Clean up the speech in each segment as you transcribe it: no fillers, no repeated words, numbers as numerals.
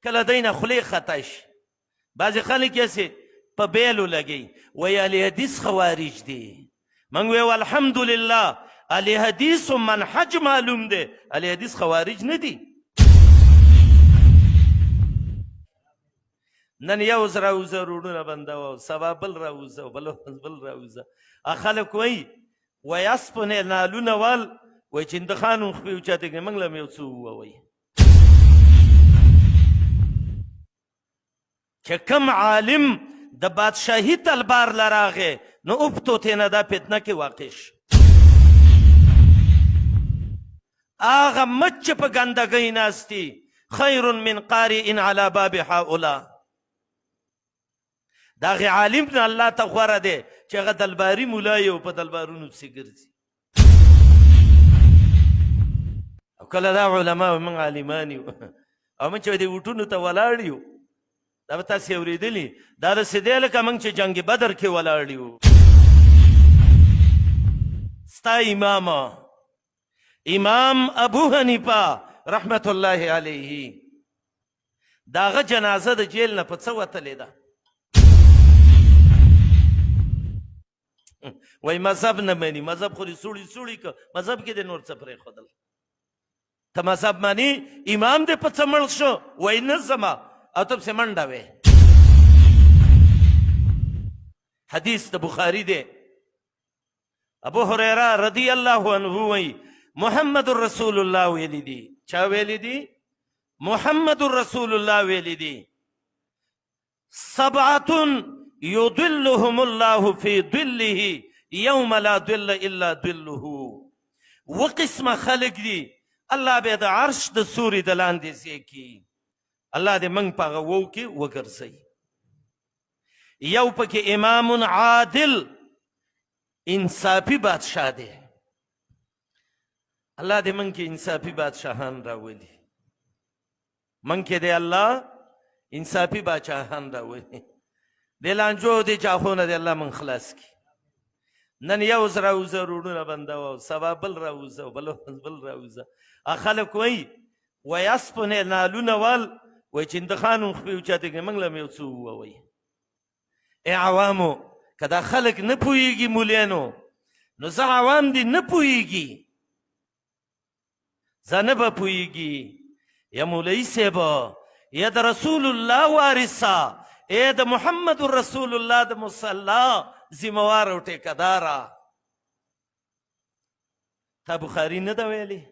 کله دینه خولې خطا شي. بعضې خلک یې هسې په بیلو لګوي، وایي اهل حدیث خوارج دي. موږ ویو الحمدلله اهل حدیث منهج معلوم دی، اهل حدیث خوارج نه دي. نن یو ورځ راوځه روډونه بندوه، سبا بل راوځه، بل ورځ بل راوځه. خلک وایي وایي اسپنې نالونه وال، وایي چې اندخان هم خپې اوچتې کړې، موږ له هم یو څه ووایي. چې کوم عالم د بادشاهي تلبار لراغې نو اوبتو تېنه دا فتنه کې واقع شي. هغه مچ چې په ګندګۍ ناست دي خیر من قارئ علی باب هؤلاء. د هغې عالم نه الله ته غوره دی چې هغه دلباري ملا یې او په دلبارونو پسې ګرځي. او کله دا علما موږ عالمان یو او موږ چې دې وټونو ته ولاړ یو، دا به تاسې اورېدلي، دا داسې دی لکه موږ چې جنګ بدر کې ولاړ یو. ستا امام امام ابو حنیفه رحمت الله علیه داغه جنازه د جیل نه په څه وتلې ده؟ وای مذهب نه مني، مذهب خو دې سوړي سوړي که مذهب کې دې نور څه پرېښودل. ته مذهب مني، امام دې په څه مړ شو؟ وای نه زما او ته پسې منډه وې. حدیث د بخاري دی، ابو هريره رضی الله عنه وی محمد رسول الله ویلی دی. چا ویلی دی؟ محمد رسول الله ویلی دی سبعة يضلهم الله في ظله يوم لا ظل الا ظله. و قسمه خلق دي الله به د عرش د سوري د لاندې ځای کی. الله دې موږ په هغه وو کې وګرځوي. یو پکې امام عادل انصافي بادشاه دی. الله دې موږ کې انصافي بادشاهان راولي. موږ کې دی الله انصافي بادشاهان راولي. د لانجو او د جاخو نه دی الله موږ خلاص کړي. نن یو ورځ راوځه روډونه بندوه، سبا بل راوځه، بل ورځ بل راوځه. خلک وایي وایي اسپنې نالونه وال، وایي چې اندخان هم خپې اوچتې کړې، موږ له هم یو څه ووایي. ای عوامو، که دا خلک نه پوهېږي مولیانو، نو زه عوام دي نه پوهېږي، زه نه به پوهېږي. یا مولوي صاحب، یا د رسول الله وارثه، ای د محمد رسول الله د مصلا ذمهوار او ټیکهداره، تا بخاري نه ده ویلې،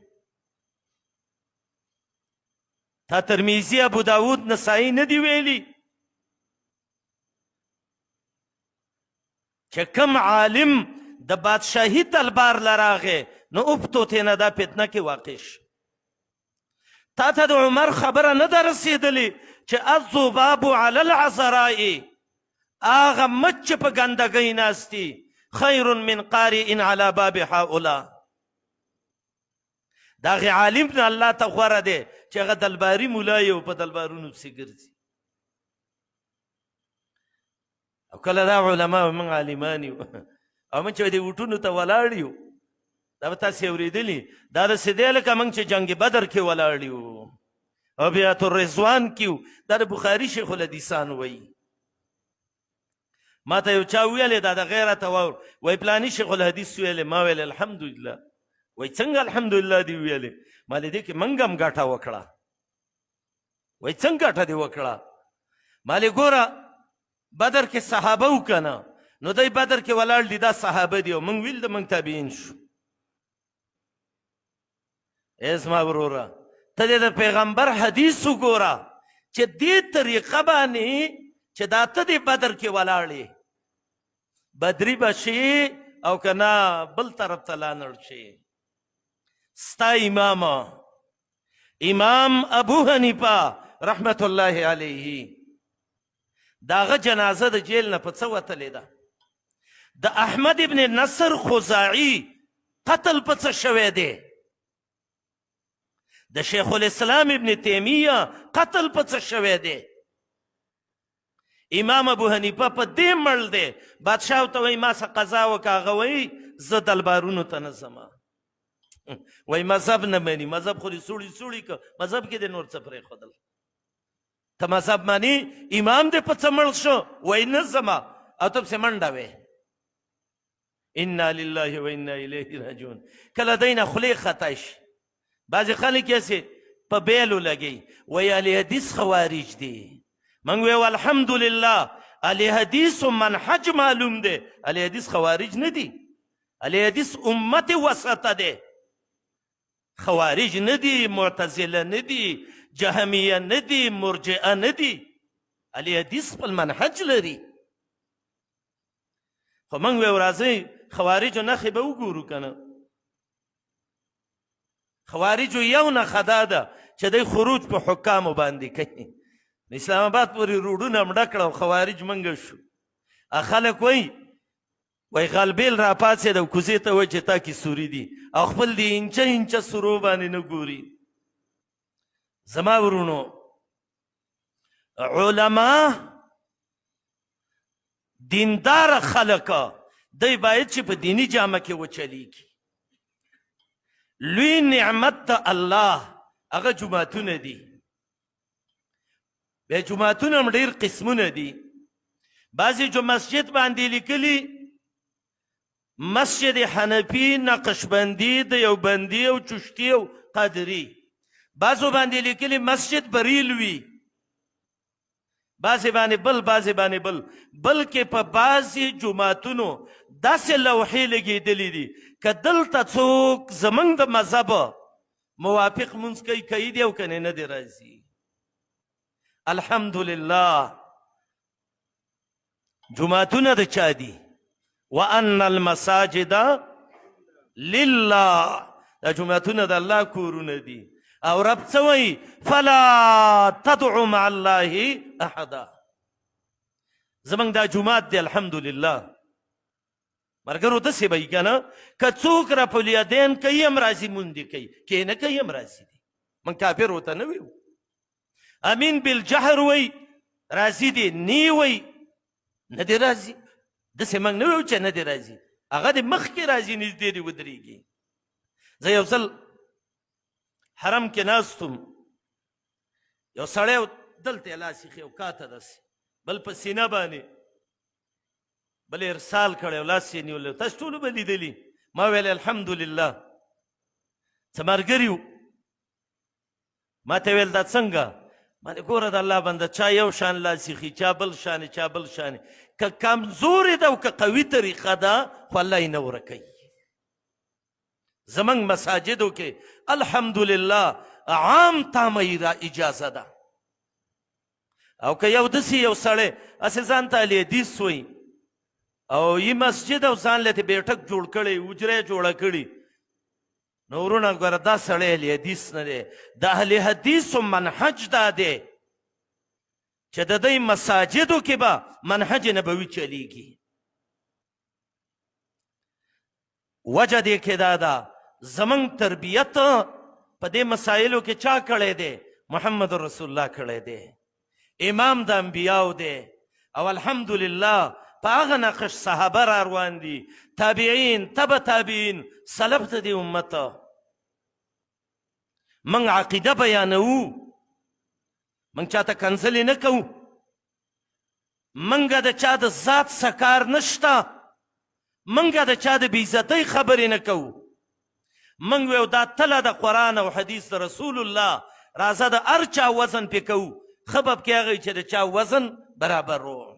تا ترمذي، ابو داود، نسائی نه دی ویلي چې کوم عالم د بادشاهي تلبار لراغې نو اوبتو تېنه دا فتنه کې واقع شي. تا ته د عمر خبره نه ده رسېدلې چې الذباب علی العذراء، هغه مچ چې په ګندګۍ ناست دي خیر من قارئ علی باب هؤلاء. د هغې عالم نه الله ته غوره دی چې هغه دلباري ملا یې او په دلبارونو پسې ګرځي. او کله دا علما موږ عالمان یو او موږ چې دې وټونو ته ولاړ یو، دا به تاسې اورېدلي، دا داسې دی لکه موږ چې جنګ بدر کې ولاړ یو او بیعت الرضوان کې یو. دا د بخاري شیخ الحدیثان وایي. ما ته یو چا ویلې دا د غیرته واور، وایي پلاني شیخ الحدیث ویلې. ما ویل الحمدلله. وایي څنګه الحمدلله دې ویلې؟ ما دې کې موږ هم ګټه وکړه. وایي څنګه ګټه دې وکړه؟ ما لې ګوره بدر کې صحابه وکنه، نو دی بدر کې ولاړ دي، دا صحابه دي او موږ ویل د موږ تابعین شو. ای زما وروره، ته دې د پیغمبر حدیث وګوره چې دې طریقه باندې چې دا ته دې بدر کې ولاړ یې، بدري به شي او که نه بل طرف ته لاړ شي. ستا امام امام ابو حنیفه رحمت الله علیه داغه جنازه د جیل نه په څه وتلې ده؟ د احمد ابن نصر خزاعي قتل په څه شوی دی؟ د شیخ الاسلام ابن تیمیه قتل په څه شوی دی؟ امام ابو حنیفه په دې مړ دی، بادشاه ته وایي ما څه قضا وکړه، هغه وایي زه دلبارونو ته نه ځم. وایي مذهب نه مني، مذهب خو دې سوړي سوړي که مذهب کې دې نور څه پرېښودل. ته مذهب معنی امام دې په څه مړ شو؟ وای نه زما او ته پسې منډه وې. انا لله و انا الیه راجعون. کله دینه خولې خطا شي، بعضې خلک یې هسې په بیلو لګوي، وایي اهل حدیث خوارج دي. موږ ویو الحمدلله اهل حدیث منهج معلوم دی، اهل حدیث خوارج نه دي، اهل حدیث امت وسطه دی، خوارج نه دي، معتزله نه دي، جهمیه نه دي، مرجئه نه دي، اهل حدیث خپل منهج لري. خو موږ ویو راځئ خوارجو نښې به وګورو که نه. خوارجو یو نښه دا ده چې دی خروج په حکامو باندې کوي. اسلام آباد پورې روډونه مړه کړه او خوارج منګه شو. خلک وایي وای غلبیل را پاڅېد او کوزې ته وایي چې تا کې سوري دي او خپل دې اینچه اینچه سورو باندې نه ګوري. زما ورونو، علما دیندار خلک دی باید چې په دیني جامه کې وچلیږي. لوی نعمت ته الله هغه جوماتونه دي. بیا جوماتونه هم ډېر قسمونه دي. بعضې جو مسجد باندې لیکلي مسجد حنفي، نقشبندي، د یوبندي او چشتي او قادري. بعضو باندې لیکلي مسجد بریلوي، بعضې باندې بل، بعضې باندې بل، بلکې په بعضې جوماتونو داسې لوحې لګېدلې دي که دلته څوک زمونږ د مذهب موافق مونځ کوي کوي دی او که نه دی راځي. الحمدلله جمعتونه د چا دي؟ وان المساجد لله. دا جمعتونه د الله کورونه دي او رب څه وایي؟ فلا تدعو مع الله احدا. زمونږ دا جمعات دی الحمدلله. مرګرو داسې به وي که نه، که څوک رفع الیدین کوي هم راځي، مونږ دې کوي، که نه کوي هم راځي دي، مونږ کافر ورته نه ویو. امین بالجهر وای راضی دی نی وای نه دی راضی، داسې موږ نه ویو چې نه دی راضي، هغه دې مخکې راځي نږدې دې ودرېږي. زه یو ځل حرم کې ناست وم، یو سړی دلته یې لاس ایښی او کاته داسې، بل په سینه باندې، بل ارسال کړی او لاس یې نیولی، تاسو ټولو به لیدلي. ما ویل الحمدلله څه ملګري وو، ما ته ویل دا څنګه؟ باندې ګوره د الله بنده، چا یو شان لاس ایښي، چا بل شان، چا بل شان، که کمزورې ده او که قوي طریقه ده خو الله یې نه ورکوي. زمونږ مساجدو کې الحمدلله عام تامه را اجازه ده، او که یو داسې یو سړی هسې ځان ته اهل حدیث وایي او یي مسجد او ځان له بیټک جوړ کړی، حجره جوړه کړي، نو وروڼه ګوره دا سړی اهل حدیث نه دی. د اهل حدیث منهج دا دی چې د دوی مساجدو کې به منهج نبوي چلیږي. وجه دې کې دا ده زمونږ تربیت په دې مسایلو کې چا کړی دی؟ محمد رسول الله کړی دی، امام د انبیاو دی، او الحمدلله په هغه نقش صحابه را روان دي، تابعین، تبع تابعین، سلف د دې امت. موږ عقیده بیانوو، موږ چاته کنځلې نه کوو، موږ د چا د ذات څخه کار نشته، موږ د چا د بېعزتۍ خبرې نه کوو. موږ ویو دا تله د قرآن او حدیث د رسول الله، راځه د هر چا وزن پې کوو، ښه به پکې هغه چې د چا وزن برابر و.